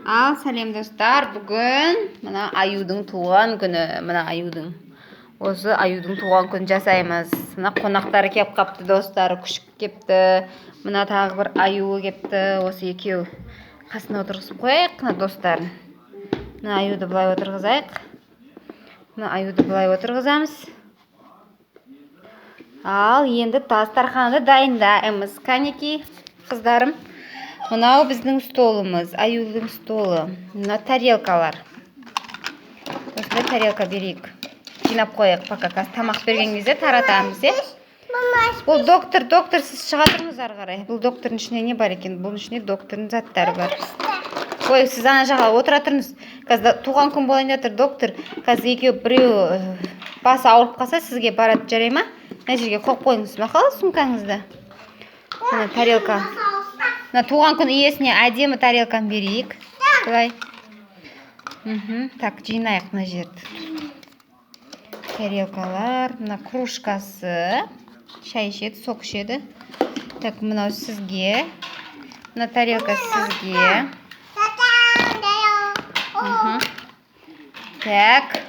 Ал сәлем, достар! Бүгін мына аюдың туған күні. Мына аюдың, осы аюдың туған күнін жасаймыз. Мына қонақтары келіп қапты, достары, күшік кепті, мына тағы бір аюы кепті. Осы екеу қасына отырғызып қояйық мына достарын. Мына аюды былай отырғызайық, мына аюды былай отырғызамыз. Ал енді дастарханды дайындаймыз. Кәнекей, қыздарым, мынау біздің столымыз, аюдың столы. Мына тарелкалар, осындай тарелка берейік, жинап қояйық пока. Қазір тамақ берген кезде таратамыз, иә. Бұл доктор, доктор, сіз шыға тұрыңыз ары қарай. Бұл доктордың ішінде не бар екен? Бұның ішінде доктордың заттары бар. Ой, сіз ана жаққа отыра тұрыңыз. Қазір туған күн болайын деп жатыр, доктор. Қазір екеуі, біреу басы ауырып қалса, сізге барады, жарай ма? Мына жерге қойып қойыңыз, мақұл, сумкаңызды. Мына тарелка, мына туған күн иесіне әдемі тарелканы берейік былай. Так, жинайық мына жерді. Тарелкалар, мына кружкасы, шай ішеді, сок ішеді. Так, мынау сізге, мына тарелка сізге. Так,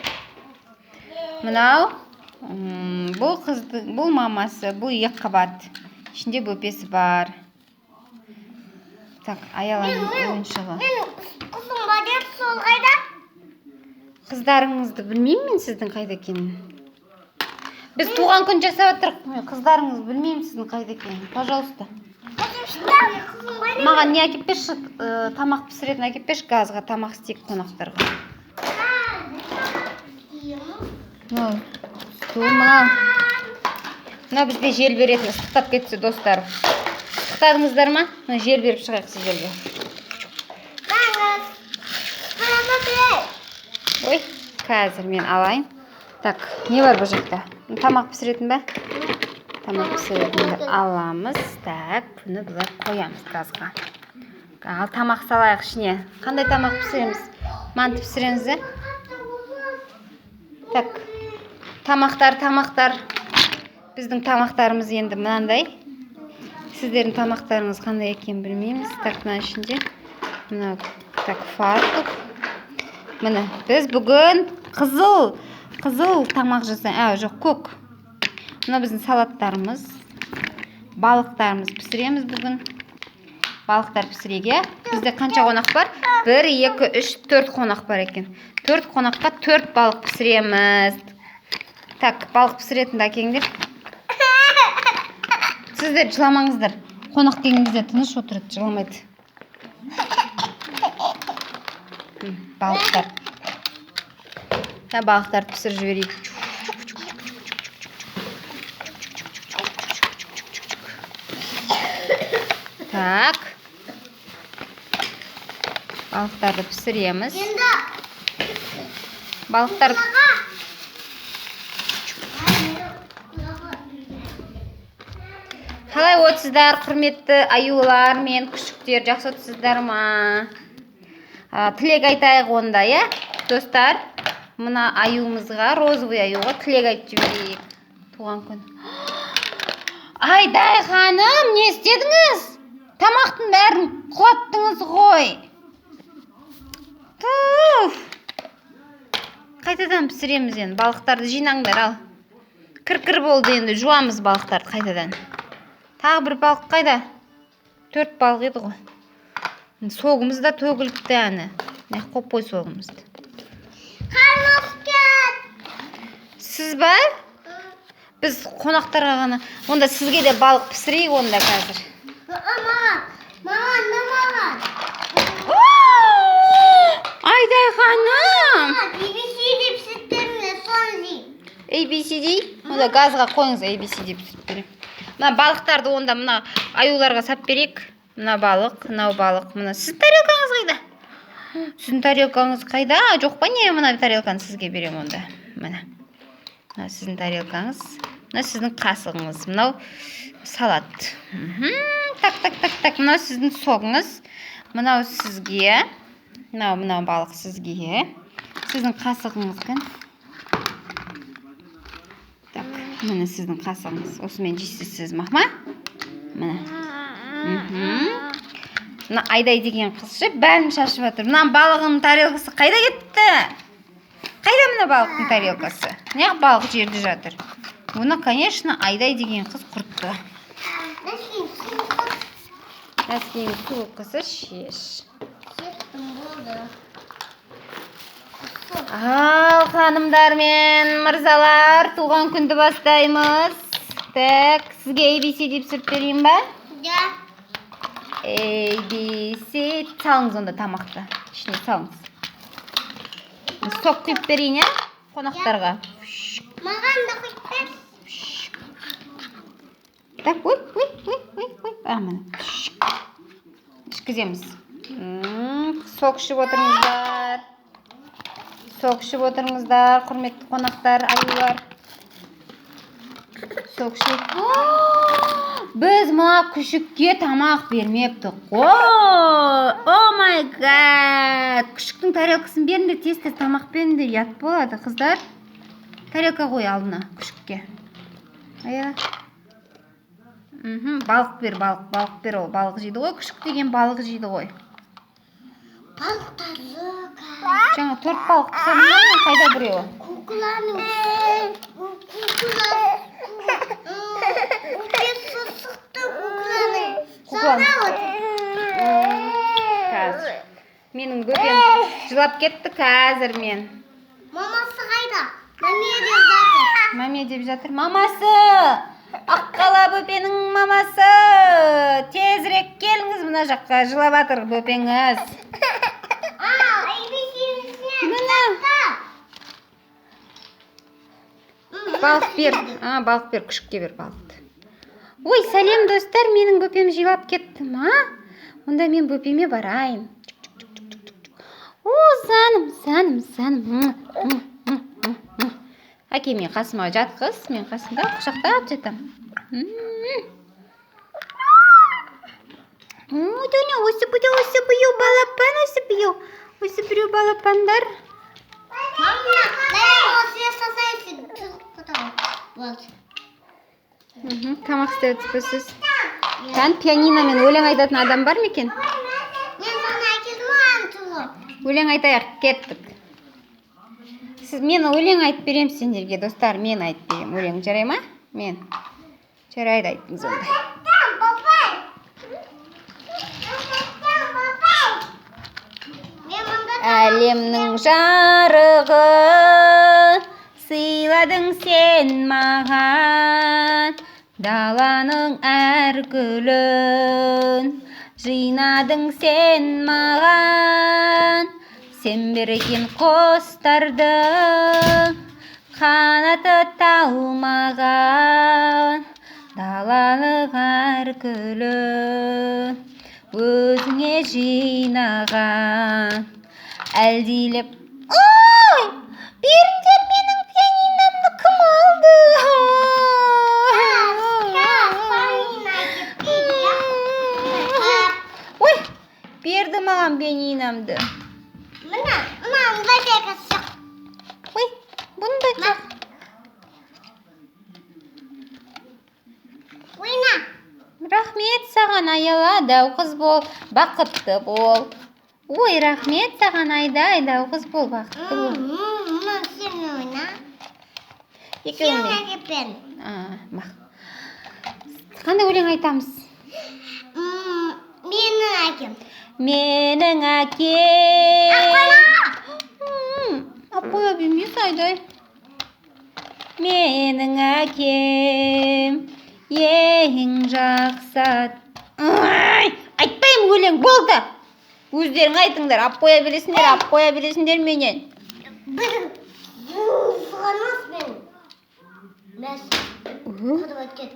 мынау бұл қыздың, бұл мамасы, бұл екі қабат, ішінде бөпесі бар. Так, Аяланың ойыншығы. Мен қызым бар еді, сол қайда? Қыздарыңызды білмеймін мен, сіздің қайда екенін. Біз туған күн жасап жатырмық. Мен қыздарыңызды білмеймін, сіздің қайда екенін. Пожалуйста. Қызым қайда? Маған не әкеліп берші, тамақ пісіретін әкеліп берші, газға тамақ істейік қонақтарға. Мынау стол, мынау, мынау бізде жел беретін, ыстықтап кетсе, достар. Ыстықтадыңыздар ма? Мына жел беріп шығайық сіздерге. Маңыз. Ой, қазір мен алайын. Так, не бар бұл жақта? Тамақ пісіретін бе? Тамақ пісіретінді аламыз. Так, бұны былай қоямыз газға. Ал тамақ салайық ішіне. Қандай тамақ пісіреміз? Манты пісіреміз, ә? Так, тамақтар, тамақтар. Біздің тамақтарымыз енді мынандай. Сіздердің тамақтарыңыз қандай екенін білмейміз. Так, мына ішінде мына, так, фартук. Міне, біз бүгін қызыл, қызыл тамақ жасай, а, жоқ, көк. Мына біздің салаттарымыз, балықтарымыз пісіреміз бүгін. Балықтар пісірейік, иә? Бізде қанша қонақ бар? Бір, екі, үш, төрт қонақ бар екен. Төрт қонаққа төрт балық пісіреміз. Так, балық пісіретінді әкеліңдер. Сіздер жыламаңыздар. Қонақ келген кезде тыныш отырады, жыламайды. Балықтар. Мына балықтарды пісіріп жіберейік. Так. Балықтарды пісіреміз. Енді Балықтар. Қалай отырсыздар, құрметті аюлар мен күшіктер, жақсы отырсыздар ма? А, тілек айтайық онда, иә? Достар, мына аюымызға, розовый аюға тілек айтып жіберейік. Туған күн. Айдай ханым, не істедіңіз? Тамақтың бәрін құлаттыңыз ғой. Туф. Қайтадан пісіреміз енді. Балықтарды жинаңдар, ал. Кір-кір болды енді, жуамыз балықтарды қайтадан. Тағы бір балық қайда? Төрт балық еді ғой. Согымыз да төгіліпті әні. Мына қойып қой согымызды. Сіз ба? Біз қонақтарға ғана. Онда сізге де балық пісірейік онда қазір. Маған, маған, маған. Айдай ханым! ABC деп пісіріп беріңдер, соны жеймін. ABCD? Онда газға қойыңыз, ABCD пісіріп беремін. Мына балықтарды онда мына аюларға сап берейік. Мына балық, мынау балық, мына. Сіздің тарелкаңыз қайда? Сіздің тарелкаңыз қайда? Жоқ па, не? Мына тарелканы сізге беремін онда. Міне. Мына сіздің тарелкаңыз. Мына сіздің қасығыңыз. Мынау салат. Так, так, так, так. Мынау сіздің согыңыз. Мынау сізге. Мынау, мынау балық сізге. Сіздің қасығыңыз кән. Так, міне сіздің қасығыңыз. Осымен жейсіз сіз, мақма? Міне. Мына Айдай деген қыз ше, бәрін шашып жатыр. Мына балығының тарелкасы қайда кетті? Қайда мына балықтың тарелкасы? Неғып балық жерде жатыр? Оны, конечно, Айдай деген қыз құртты. Носкиің суық болса, шеш. Шештім, болды. Ал, ханымдар мен мырзалар, туған күнді бастаймыз. Так, сізге ABC деп түсіріп берейін ба? Да. A, B, C. Салыңыз онда тамақты. Ішіне салыңыз. Сок құйып берейін, иә? Қонақтарға. Маған да құйып бер. Так, ой, ой, ой, ой, ой. А, міне. Ішкіземіз. Сок ішіп отырыңыздар. Сок ішіп отырыңыздар, құрметті қонақтар, аюлар. Сок ішіп. Біз мына күшікке тамақ бермепті қой. Oh my God. Күшіктің тарелкасын беріңдер, тез тез тамақ беріңдер, ұят болады, қыздар. Тарелка қой алдына күшікке. Ая. Балық бер, балық, балық бер, ол балық жейді ғой, күшік деген балық жейді ғой. Балық тазы. Жаңа төрт балық пісірдім ғой, қайда біреуі? Кукланың кукла өте сықты кукланың. Кукланың. Сана вот. Қазір. Менің бөпем жылап кетті қазір мен. Мамасы қайда? Маме деп жатыр. Маме деп жатыр. Мамасы! Аққала бөпенің мамасы! Тезірек келіңіз мына жаққа, жылап жатыр бөпеңіз. А, ABC-сіне. Міне. Балық бер. А, балық бер, күшікке бер балықты. Ой, сәлем, достар, менің бөпем жылап кетті ма? Онда мен бөпеме барайын. О, жаным, жаным, жаным. Әке, мен қасыма жатқыз, мен қасымда құшақтап жатамын. Ой, Тоня, осы біреу, осы біреу балапан, осы біреу. Осы біреу балапандар. Мама, дай осы жасайсың. Вот. Тамақ істеп жатырсыз сіз. Кән, пианиномен өлең айтатын адам бар ма екен? Мен саған әкелдім ғой туғы. Өлең айтайық, кеттік. Сіз, мен өлең айтып беремін сендерге, достар, мен айтып беремін өлең, жарай ма? Мен. Жарайды, айттыңыз онда. Папай. Папай. Мен мұнда Әлемнің жарығы сыйладың сен маған, даланың әр гүлін жинадың сен маған, сен берген құстардың қанаты талмаған, даланың әр гүлін өзіңе жинаған. Әлдилеп, ой, беріңдер, менің пианиномды кім алды? Сейчас, пианино әкеліп берейін. Ой, берді маған пианиномды. Мына, мына батарейкасы жоқ. Ой, бұны да жоқ. Ойна. Рахмет саған, Аяла, дәу қыз бол, бақытты бол. Ой, рахмет саған, Айдай, дәу қыз бол, бақытты бол. Мына сен ойна. Сен Екеуіңмен. Әкеліп бер. А, мақ. Қандай өлең айтамыз? Менің әкем. Менің әкем. Аққала! Алып қоя бермес, Айдай. Менің әкем ең жақсы. Ай, айтпаймын өлең, болды. Өздерің айтыңдар, алып қоя бересіңдер, алып қоя бересіңдер менен. Бір сұғанас мен. Мәс. Құдып кет.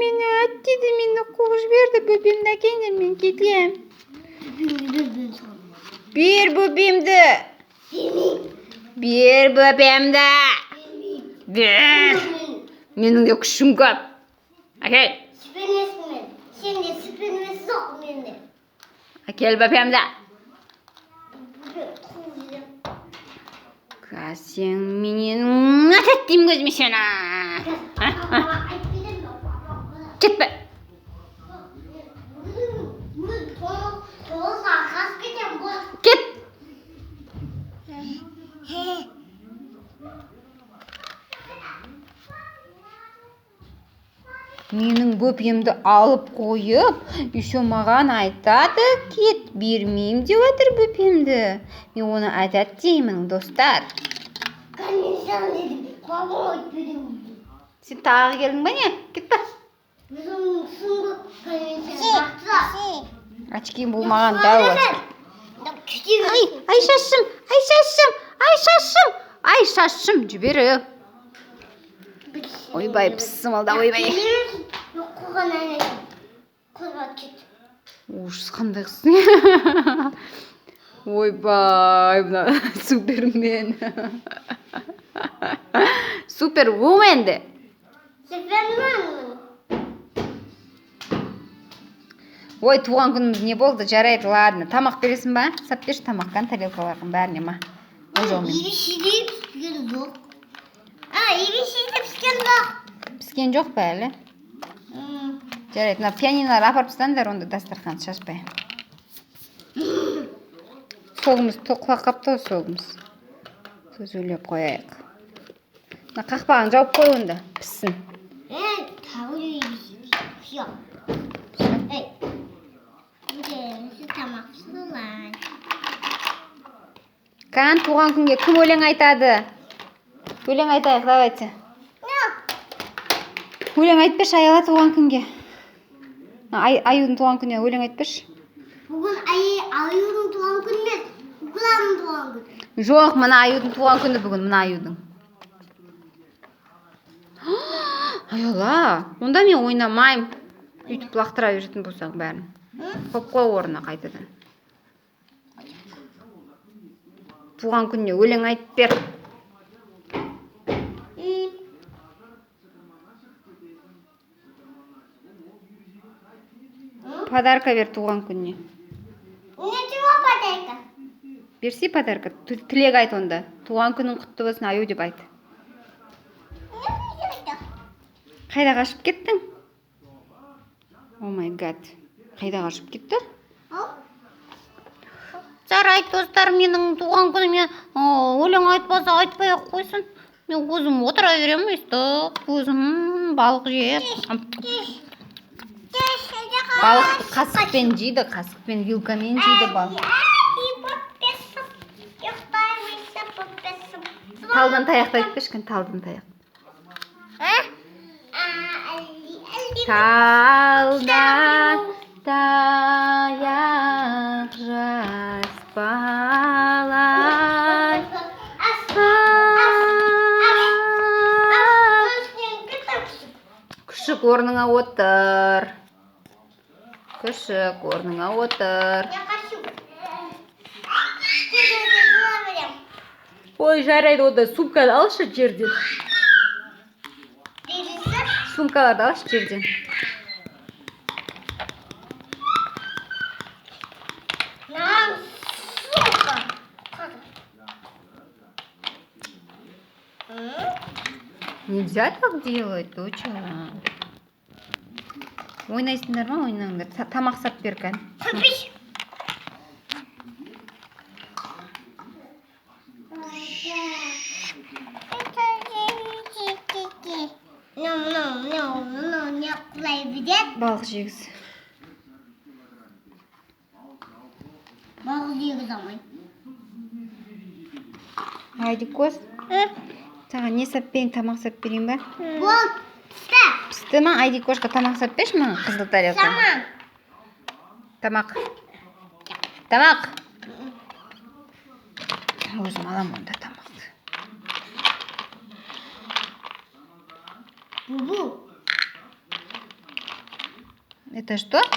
Мені ат деді, мені қуып жіберді. Бөпемді әкеліңдер, мен кетемін. Бер бөпемді. Бер бөпемді. Бер. Менің де күшім көп. Әкел. Сүрпемеспін мен. Сенде сүрпемес жоқ менде. Әкел бөпемді. Қуып жіберем. Сен менен атат деймін көзіме сені. Кетпе. Кет. Менің бөпемді алып қойып, еще маған айтады, кет, бермеймін деп жатыр бөпемді. Мен оны айтады деймін, достар. Сен тағы келдің ба не? Кет бар. Очкиім болмаған дәу. Ай, ай шашым, ай шашым, ай шашым, ай шашым, жібері. Ойбай, пысымалда, ойбай. Ужас, қандай қыз. Ойбай, мына супермен. Супервумен де. Суперменмін. Ой, туған күніміз не болды? Жарайды, ладно. Тамақ бересің ба? Сап берші тамақтан тарелкалардың бәріне ма. Ебесиде піскен жоқ. А, ебесиде піскен жоқ. Піскен жоқ па әлі? Жарайды, мына пианинолар апарып тастаңдар онда, дастархан шашпай. Согымыз құлап қапты ғой согымыз. Сөйлеп қояйық. Мына қақпағын жауып қой онда, піссін. Кан, туған күнге кім өлең айтады? Өлең айтайық, давайте. Өлең айтып берші, Аяла, туған күнге. Аюдың туған күніне өлең айтып берші. Бүгін Аюдың туған күні емес, Кукланың туған күні. Жоқ, мына Аюдың туған күні бүгін, мына Аюдың. Аяла, онда мен ойнамаймын. Өйтіп лақтыра беретін болсаң бәрін. Қойып қой орнына қайтадан. Туған күніне өлең айтып бер. Подарка бер туған күніне. Ничего подарка. Берсе подарка. Тілек айт онда. Туған күнің құтты болсын, Аю деп айт. Қайда қашып кеттің? О май гад. Қайда қашып кетті? Жарайды, достар, менің туған күніме өлең айтпаса айтпай ақ қойсын. Мен өзім отыра беремін өйстіп, өзім балық жеп. Балық қасықпен жейді, қасықпен, вилкамен жейді балық. Талдан таяқты айтып берші, талдан таяқ. Талдан таяқ жас балай. Күшік, орныңа отыр. Күшік, орныңа отыр. Ой, жарайды, онда сумканы алшы жерден. Сумкаларды алшы жерден. Нельзя так делать, доча. Ойнайсыңдар ма, ойнаңдар. Тамақ сап бер кән. Балық жегіз. Балық жегіз алмай. Айдикос, саған не сап берейін, тамақ сап берейін ба? Бол, пісті. Пісті ма? Айдикошқа тамақ сап берші маған, қызыл тарелка. Тамақ. Тамақ. Тамақ. Өзім аламын онда тамақты. Бу-бу. Это что? Стоп.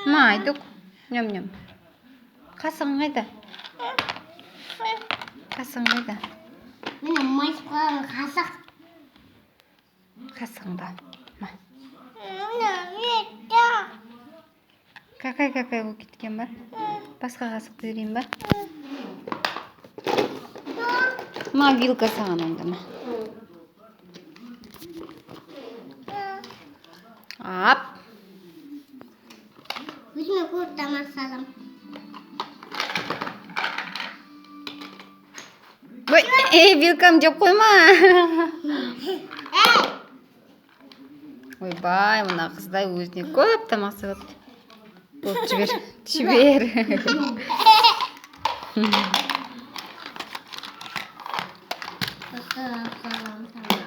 Ма, Айдук. Ням-ням. Қасығың қайда? Қасығың қайда? Міне майысып қалған қасық. Қасығыңды ал. Ма. Міне, Как Какай, какай болып кеткен ба? Басқа қасық берейін ба? Ма, вилка саған онда, ма. Ап. Өзіме көп тамақ салам. Ой, ей, вилкам жеп қойма. Ей! Ойбай, мына қыздай өзіне көп тамақ салады. Болды, жібер, жібер.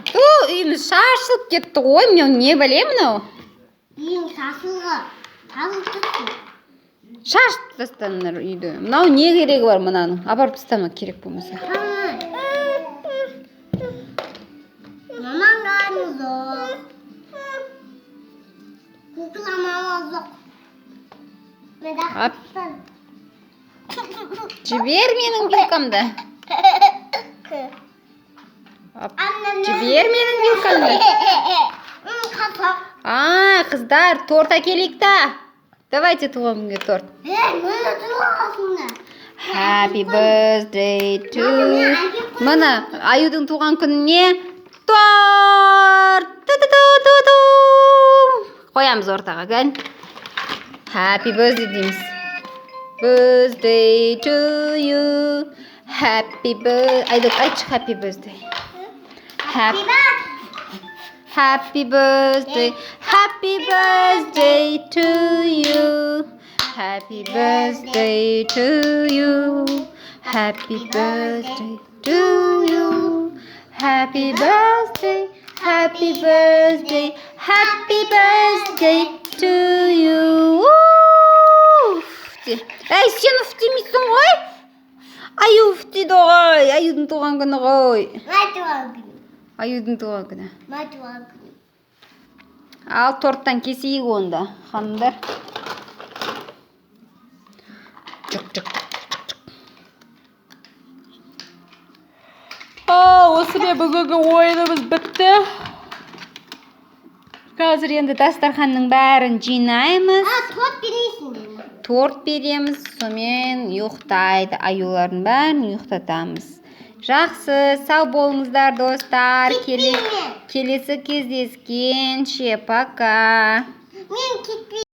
Ту, үйіміз шашылып кетті ғой, мынау не бәле мынау? Үйің сасылғы. Сасылып кетті. Шашып тастаңдар үйді. Мынау не керегі бар мынаның? Апарып тастама керек болмаса. Мамаң қарны жоқ. Кукла мама жоқ. Мен Ап. Жібер менің вилкамды. Ап. Жібер менің вилкамды. Қасық. А, қыздар, торт әкелейік та. Давайте туған күнге торт. Ей, мені туғасыңдар. Happy birthday to. Міне, Аюдың туған күніне торт. Ту-ту-ту-ту-ту. Қоямыз ортаға, кән. Happy birthday дейміз. Birthday to you. Happy birthday. Айдок, айтшы happy birthday. Happy Happy birthday, happy birthday to you. Happy birthday to you. Happy birthday to you. Happy birthday, happy birthday, happy birthday to you. Ей, сен уф демейсің ғой? Аю уф дейді ғой. Аюдың туған күні ғой. Май туған күні. Аюдың туған күні. Май туған күні. Ал торттан кесейік онда, ханымдар. Чық, чық, чық, чық. Осымен бүгінгі ойынымыз бітті. Қазір енді дастарханның бәрін жинаймыз. А, торт бермейсіңдер ме? Торт береміз, сонымен ұйықтайды. Аюлардың бәрін ұйықтатамыз. Жақсы, сау болыңыздар, достар. Кетпеймін. Келесі кездескенше, пока. Мен кетпеймін.